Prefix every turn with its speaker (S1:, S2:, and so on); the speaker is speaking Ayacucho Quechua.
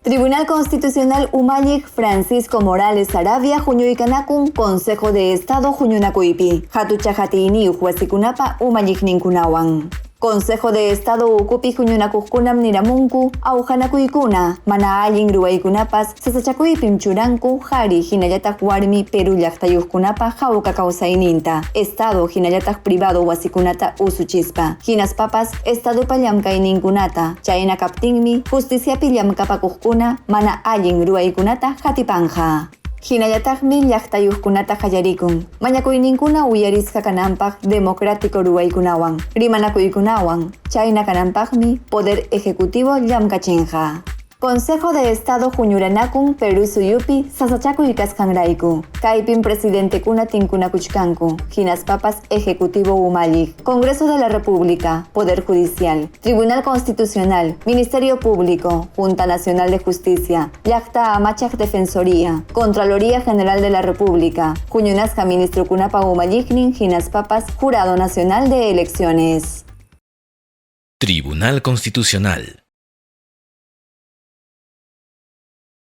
S1: Tribunal Constitucional umalliq Francisco Morales Saravia huñuykanakun Consejo de Estado huñunakuypi, hatuchaq atiyniyuq wasikunapa umalliqninkunawan. Consejo de Estado ukupi huñunakuqkunam niramunku awqanakuykuna, mana allin ruwaykunapas sasachakuypim churanku qhari hinallataq warmi Perú llaqtayuqkunapa hawka kawsayninta, Estado hinallataq privado wasikunata usuchispa, hinaspapas Estadopa llamkayninkunata, chayna kaptinmi justiciapi llamkapakuqkuna mana allin ruwaykunata qatipanqa. Hinallataqmi llaqtayuqkunata qallarikun, mañakuyninkuna uyarisqa kananpaq democrático ruwaykunawan, rimanakuykunawan, chayna kananpaqmi Poder Ejecutivo llamkachinqa. Consejo de Estado huñuranakun Perú suyupi sasachakuy kasqanrayku. Kaypim presidentekuna tinkunakuchkanku, hinaspapas Ejecutivo umalliq, Congreso de la República, Poder Judicial, Tribunal Constitucional, Ministerio Público, Junta Nacional de Justicia, Llaqta Amachaq Defensoría, Contraloría General de la República, huñunasqa ministrokunapa umalliqnin hinaspapas Jurado Nacional de Elecciones.
S2: Tribunal Constitucional.